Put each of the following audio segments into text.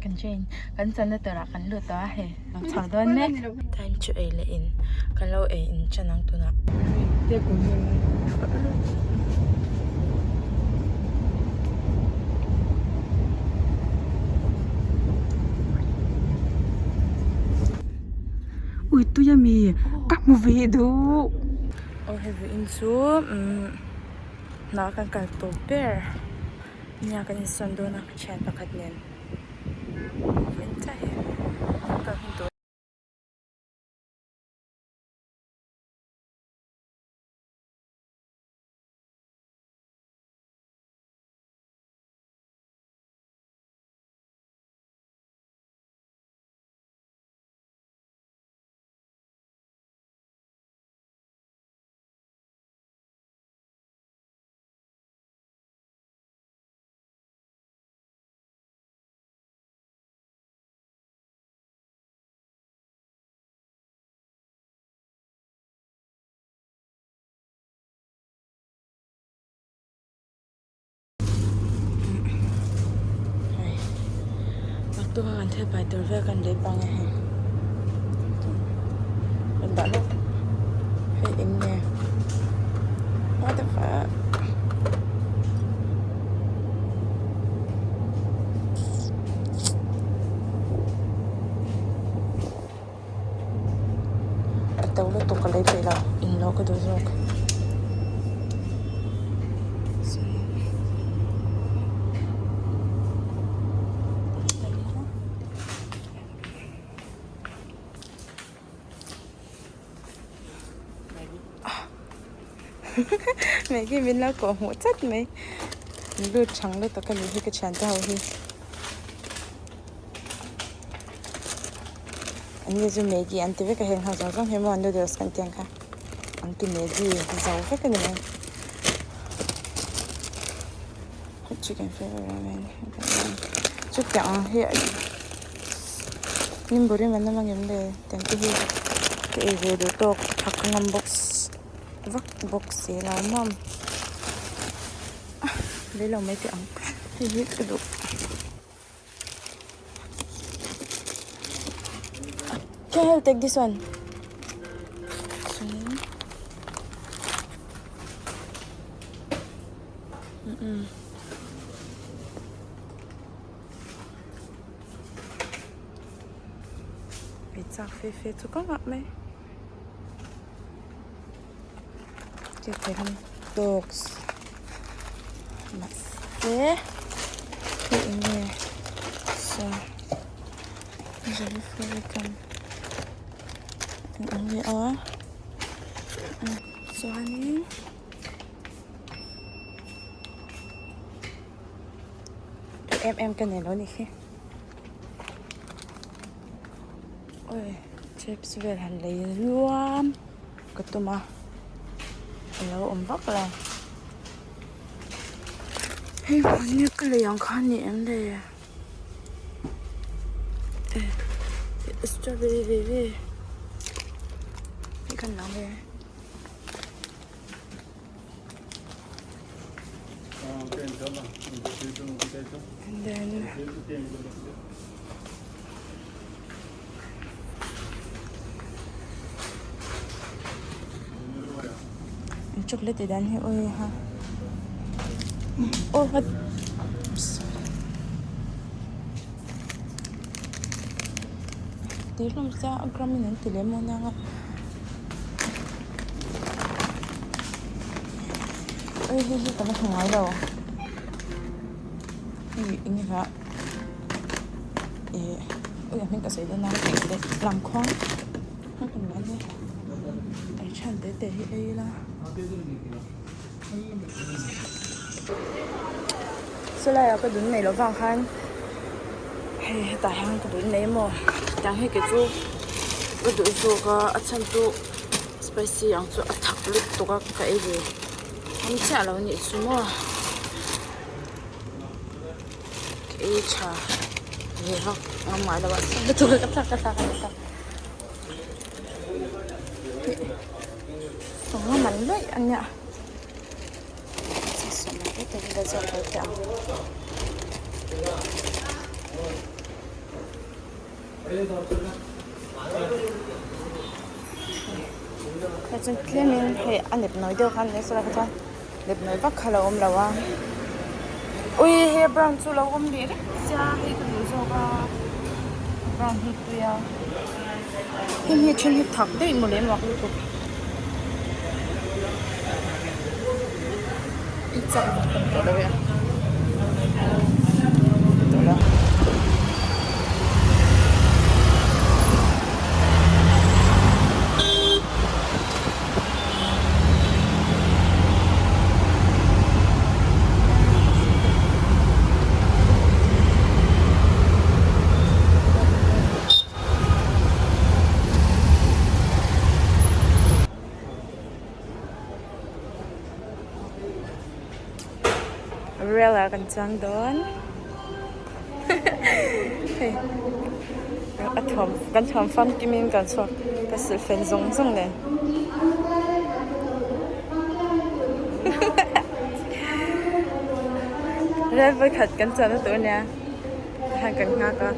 Kan train kan channa turah kan lut tawh a hei lo chho dawn mek. Time chu ei leh in kan lo ei in ṭan ang tunah. Ui tui ami ka hmu ve duh. Aw hei vawiin chu umm hna kan kal tawp ber. Nia kan insawn dawn a ka thian pakhat nen vawiin chiah hi kan kal hun tur. Naktuk a kan thil pai tur vel kan lei pang e hei kan dah lawk hei eng nge what the fuck. A to lutuk ka lei peih lo in loh ka duh zawk. Maggie min lo kawh hmuh chat mai lut chang lutuk a ni hi ka thiante ho hi. An ni chu Maggie an ti vek a heng ho zawng zawng hi maw noodles kan tih ang kha an ti Maggie zo vek a ni mai. Hot chicken flavor ramen chutiang ang hi nimbu rim an awm angem le tiang te hi ka ei ve duh tawk thak ka ngam bawk vak bawk si lo maw lei lo mai teh ang hei hi ka duh. Can I take this one? Ei chak fe fe chu ka ngah mai. Dogs mahse hei eng nge saw eng ang nge a chuanin em em ka nei lo a nih hi awi chips vel han lei luam. Ka tum a a lo awm vak lo hei mahni ka lei ang kha a ni em le strawberry ve ve hi khan lang ve and then Chocolate tih dan hi ui ha aw what tih hlawm sia a gram in an ti lem maw nia nga ui hei hi ka la hmu ngai lo hei eng nge hah. Ih ui a hming ka sawi dawn a lam khuang a kan la nia ei than te te hi ei ila sawlai ah ka dun nei loh vang khan hei hetah hian ka dun nei maw tiang hi kei chu ka duh zawk a a chhan chu spicy ang chu a thak lutuk a ka ei ve ngam chiah lo a nih chu maw. Ei tha ve vak ngam ngai lo a ka thlak ka thlak ka thlak sawma man daih a nia sawma te te hi la zawk lo teh ang. Hei chuan tlemin hei a nep nawi deuh kha a ni a sawlai kha chuan nep nawi vak kha a lo awm lo a ui hei a brown chu a lo awm leh reng sia hei ka duh zawk a brown hi tui a heng hi a then hi thak daih mawle mak lutuk i chak vak tam tawh lo e a tawh lo. Rel ah kan chuang dawn hei a thuam kan thuam famkim in kan chhuak ka silhfen zawng zawng nen rel vawikhat kan chuanna tur ania tikhan kan nghak a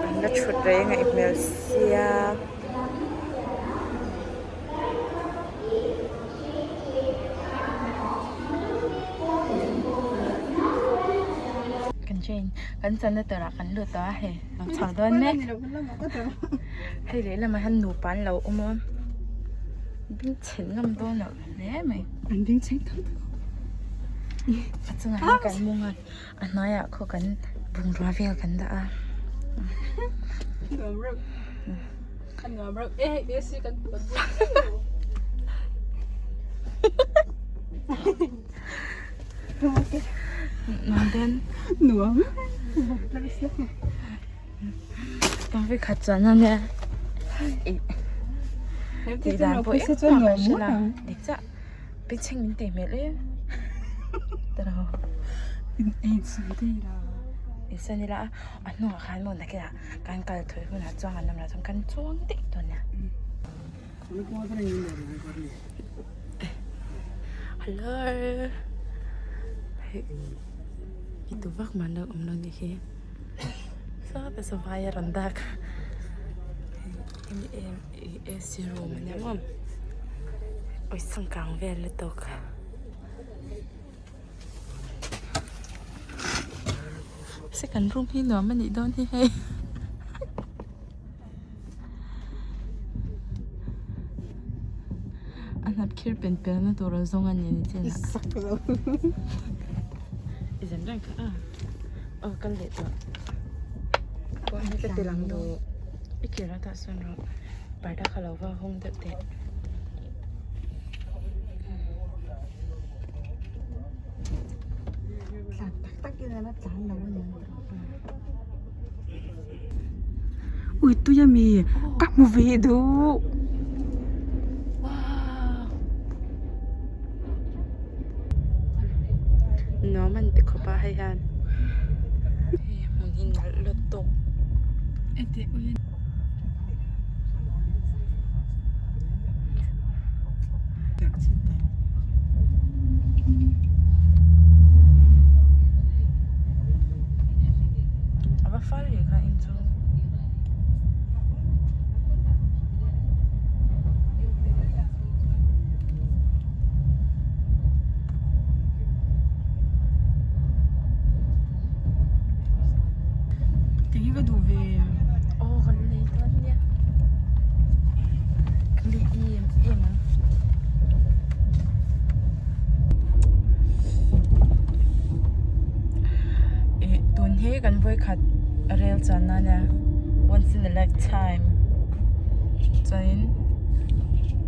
an la thut rei ngaih hmel sia. Kan train kan channa turah kan lut tawh a hei lo chho dawn mek hei lehlamah hian nupa an lo awm a bingchhet ngam dawn loh hle mai an bingchhet ngam dawn a chungah hian kan mung a a hnuaiah khaw kan bungrua vel kan dah a. Nuam Coffee khat chuan a nia tih dan pawh engmah kan hre lo dik chiah bengchheng min tih hmel em insawn ila a hnungah khan maw nakinah kan kal thawi hunah chuan an awm loh chuan kan chuang daih dawn nia. Hello hei i tu vak man lo awm lo nih hi sawta saw vai a rawn dak hei A_C room a nia maw awi changkang vel lutuk. Second room hi nuam a nih dawn hi hei a hnap khir pen pen na tur a zawng a ni ni chin ah i zan reng kha a aw kal leh tawh pawh hi ka ti lang duh i kir a tah sawn rawh parda kha lo va hawng deuh teh. Tlan tak tak in ala tlan lo a ni. Ui tui ami ka hmu ve duh. Nuam an ti khawp a hei hian hei hmun hi nalh lutuk. A va fal ve kha in chu. Ti hi ka duh ve. Aw kan lei dawn nia. Ka lei em em ang. Ih tun hi kan vawikhat rel chuan na nia once in a lifetime chuanin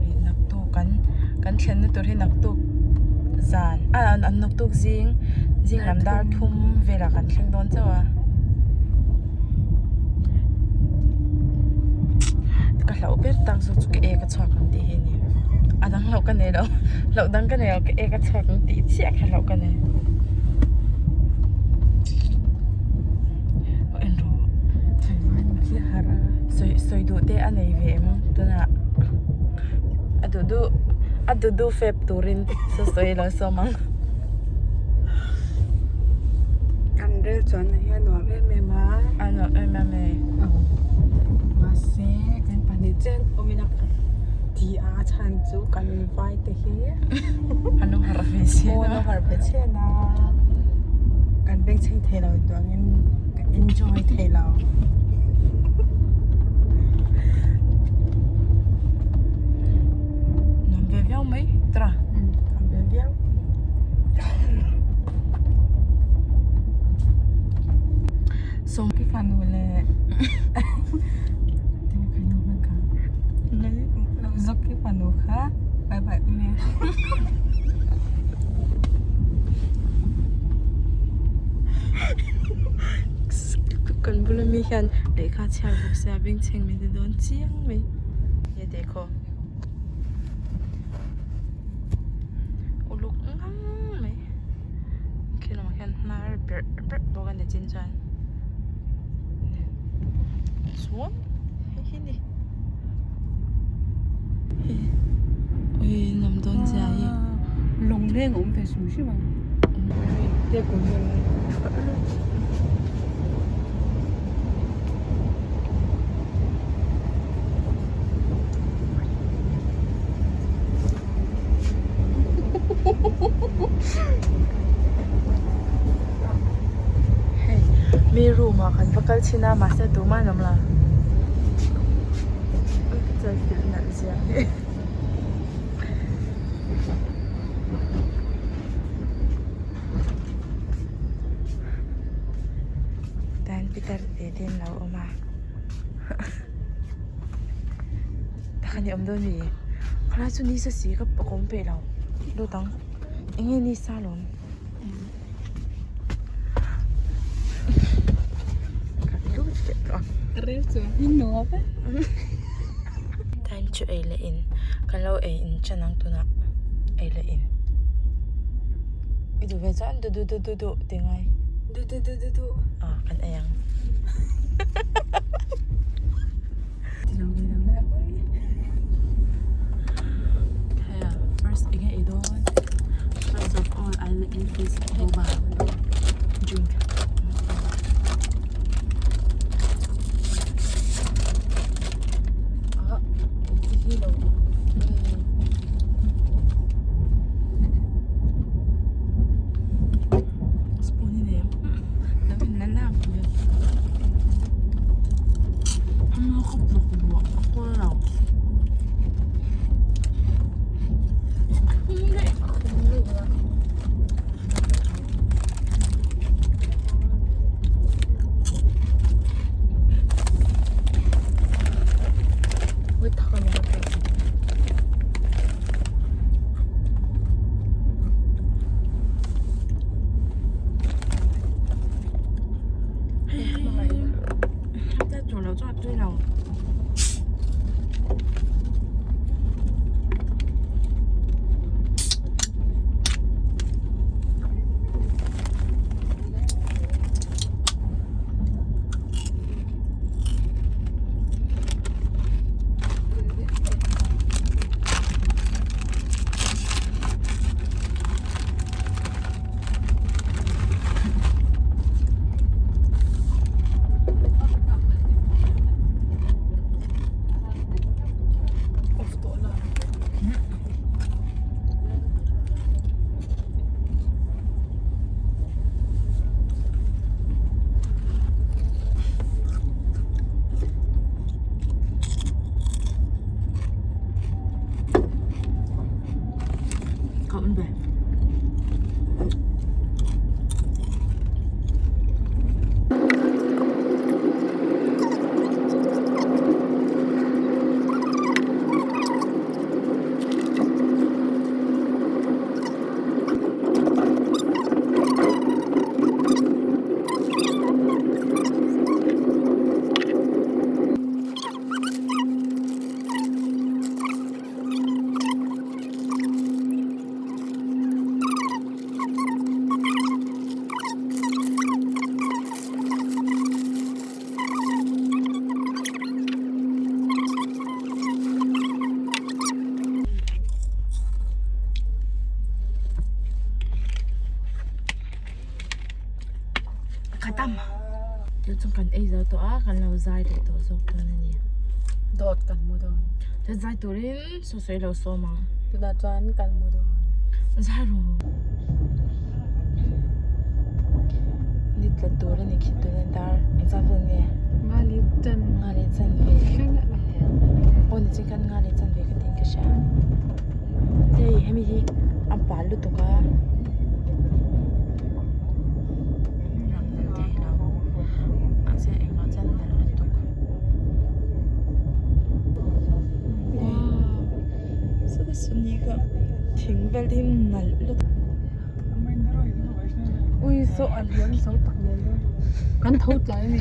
ih naktuk kan kan thlenna tur hi naktuk zan ah naktuk zing zing lam dar thum velah kan thleng dawn chauh a ka hlauh ber tak zawk chu ka ek a chhuak ang tih hi a ni a dang hlauh ka nei lo hlauh dang ka nei lo ka ek a chhuak ang tih chiah kha hlauh ka nei aw en rawh sawi sawi duh te a nei ve em tunah a duh duh a duh duh fep turin sawi lo sawm ang. Kan. Rel chuan na hi a nuam em em a. A nuam em em e. Mahse kan pahnih chen awm ila ti a a chhan chu kan vai te hi. An lo harh ve chian a. Aw an lo harh ve chian a. Kan bengchheng thei lo duangin kan enjoy thei lo. Nuam ve viau mai tara. Nuam ve viau. Sawmki fanu leh Zawki fanu kha bye bye ule. Kan bula mi hian lehkha chhiar bawk sia bengchheng mai te dawn chiang mai. He dekhaw. Uluk ngang mai khi lamah khian hnar berh berh bawk a ni chin chuan chuan hei hi ni hei ui nuam dawn zia hi lawng leng a awm ve hrim hrim ang Hei mi room ah kan va kal thin a mahse tumah an awm lo ka chal filh nalh zia hi. Tan pitar te te an lo awm a takhan i awm dawn mi khalai chu nisa si ka kawm peih lo lut ang eng nge nisa alawm ka lut leh tawh a rel chuan hi nuam e time chu ei leh in kan lo ei in chan ang tunah ei leh in i duh ve chuan du du du du du tih ngai du du du du du ah kan ei ang First eng nge ei dawn first of all I will eat this boba drink. Spoon hi nei ang tawh a kan lo zai leh tawh zawk dawn a ni. Dawt kan mu dawn. Chuan zai turin saw sawi lo sawm ang. Tunah chuan kan mu dawn. Zai rawh. Ni tla tur a ni khi tuna dar engzat vel nge? Nga leh chan. Nga leh chan ve. Aw ni chin khan nga leh chan ve ka tin ka hria. Hei hemi hi a bal lutuk a. Lang nalh thei lo. Mahse engmah chuan nalh lutuk. Wow sawta sawni kha thing vel te hi nalh lutuk. Ui saw a liam zo tak mai a. Kan tho tlai a ni.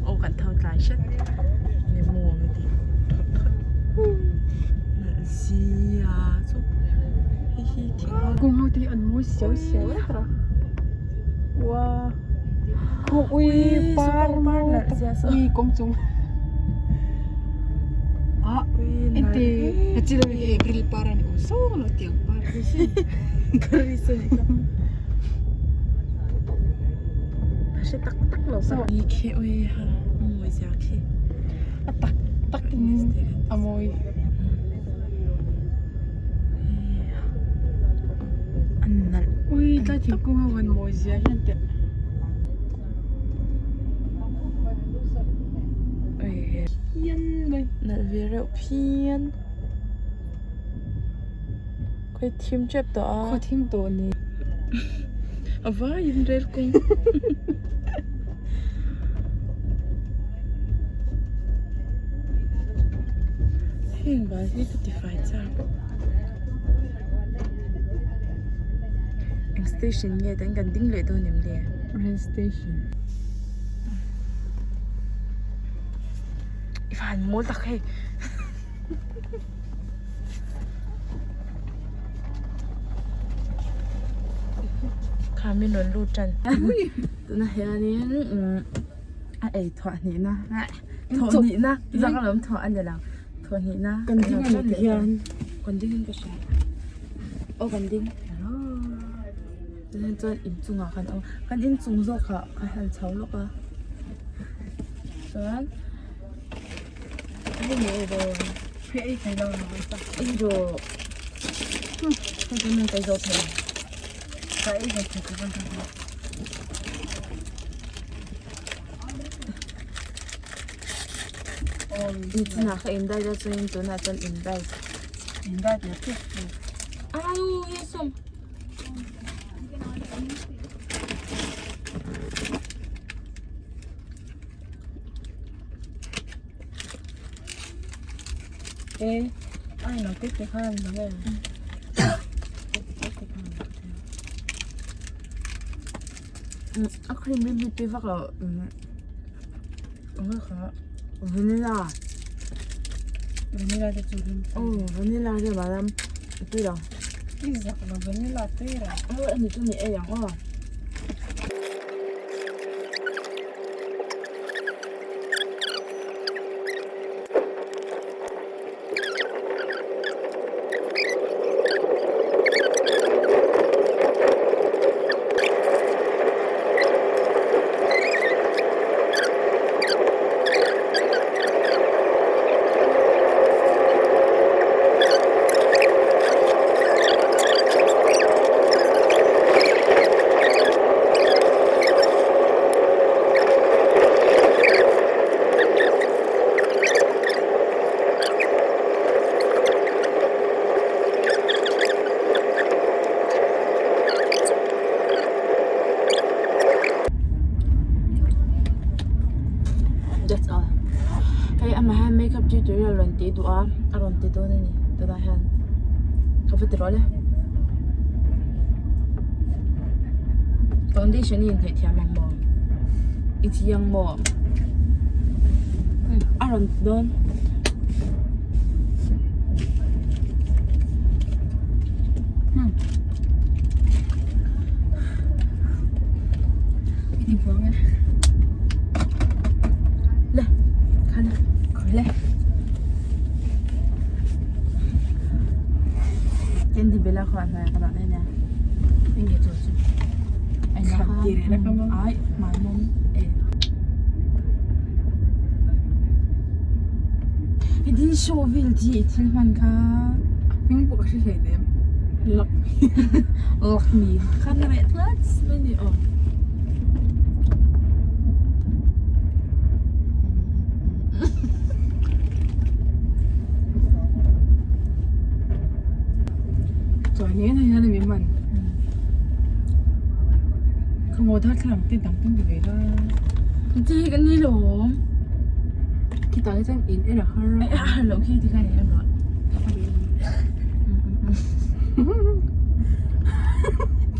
Aw kan tho tlai hret. Nge maw nge tih thawt thawt. Nalh zia chu hei hi thing ho. Kung ho te hi an mawi siau siau vek a. Wow ui par mawi tak ui kawng chung ah ente april par a ni aw zawng lo tiang par a hre tak tak lo ka ni khi ui ha a mawi zia khi a tak tak in a mawi. A nalh Ui tlai thingkung ho han mawi zia hian teh. Phian mai. Nalh ve reuh phian. Khawi thim tep tawh a. Khaw thim tawh ni. A vaiin rel kawng. Heng bal hi ka tifai chak. Eng station nge tan kan ding leh dawn em le? Rail station. I van mawl tak hei. Kha min rawn lut tan. Tunah hianin a ei thuah hnihna thawh hnihna zak alawm thawh a ni lo thawh hnihna Kan ding a ni ti hian. Kan ding in ka hria aw kan ding tunah chuan inchungah kan awm kan inchung zawkah ka han chho lawk a chuan hei ni ei dawn Hei ei thei lo ni mai ta. Ei rawh hei chu min pe zawk thei. Ka ei ve thei chu kan ta. Ni chinah ka in diet a chuanin tunah chuan in diet. In diet leh pek chu. Au ye sawm. E ai lo te te khan lo nge. A cream hi mi tui vak lo eng kha vanilla Vanilla te chu rim aw vanilla te malam a tui lo. I zak lo vanilla tui reng. Aw ani chu ni ei ang aw. That's all. Hei amah hian makeup tutorial rawn tih duh a a rawn ti dawn a ni tunah hian ka va ti rawh le foundation hi inhnawih thiam ang maw i chiang maw a rawn ti dawn. Le kha le khawi le Candy Bella kha hna ka dah nia enge chu chu ai na kha ai mai mom e. In show vel chi i thil hman kha. Hming pawh ka hre hlei nem. Lakmi. Lakmi. Khan na reh tlat mai ni aw. Chuan in hei hian mi man. Ka maw darthlalang te dang pawh ni ve la. Ti kan ni lawm. Khitah hi chuan in en a har a. A har loh khi tikhan in en rawh.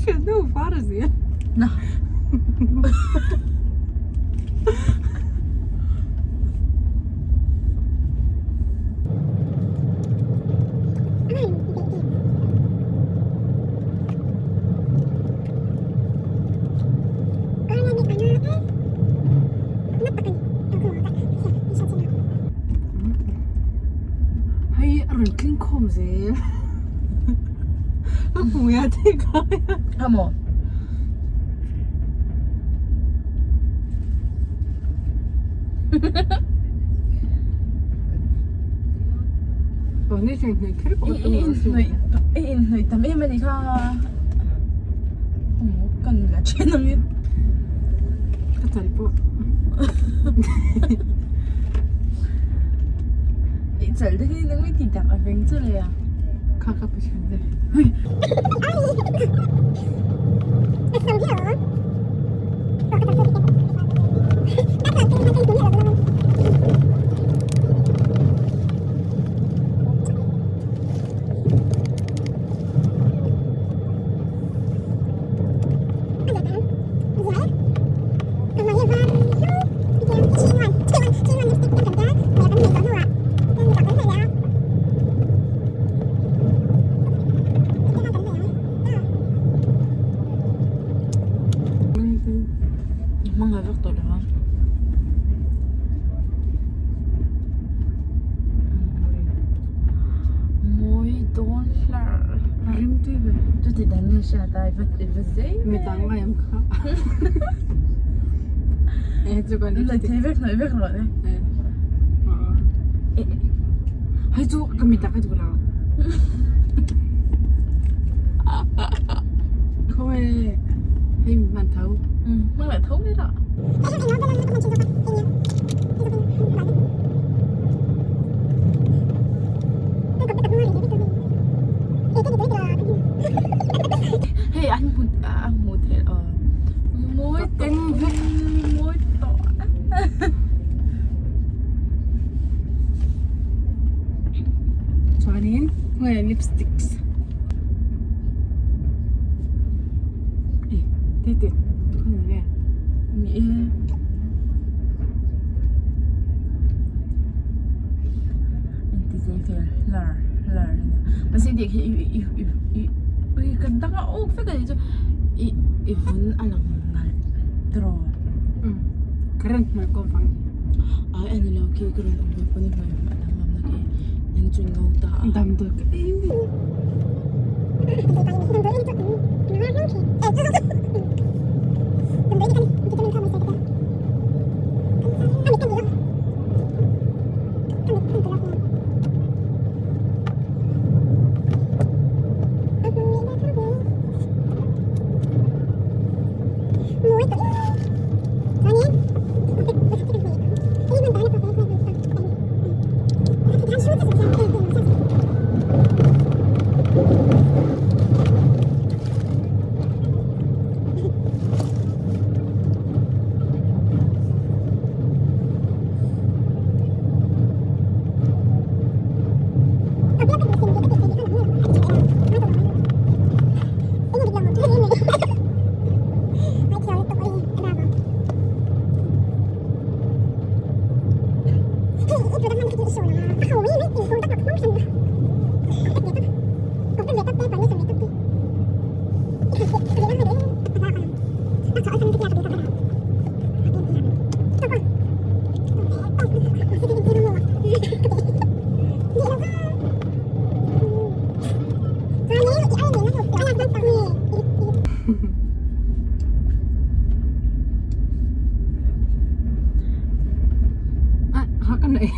Thiannu var a zel. Na. Hei a rawn tling khawm zel a hmui a te khai a. A maw? Tawni thleng hnaih kher pawh ka tum lo asin. I inhnawih tam em a nih kha. Aw kan la then ang e. Ka chal pawh. I chal te hi nang i ti tak a veng chu le a. Kha ka pe then ve. Hmang vek tawh lo a. Mawi dawn hlar A rim tui ve. Chuti dan nge hriat a i va i va zei Mi tang ngai ang kha. E chu kan Hnawih thei vek hnawih vek rawh le. E. Hei chu ka mi tak a duh lo. Khawi hei mi hman tho. Hmang leh tho mai rawh. Hei an hmu a hmu theih aw mawi tawh mawi tawh Chuanin nge lipsticks e ti ti nge ni e inti zei vel hlar hlar a nia mahse tih khi i i i i kan dang a awk vek a nih chu i i vun a lang nalh tiraw current hmai kawm vang ai a nilo khi ka rawn awm ve pawn i hmai a dang lam na khi eng chu in ngo ta a damdawi ka ei Ah, kha ka nei.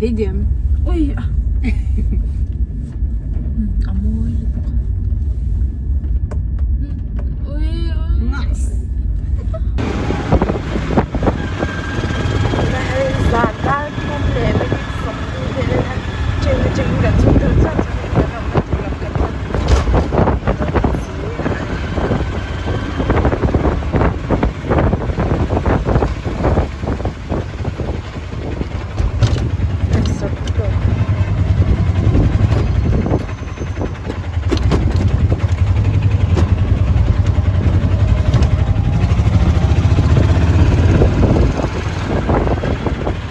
Stadium. Ui a.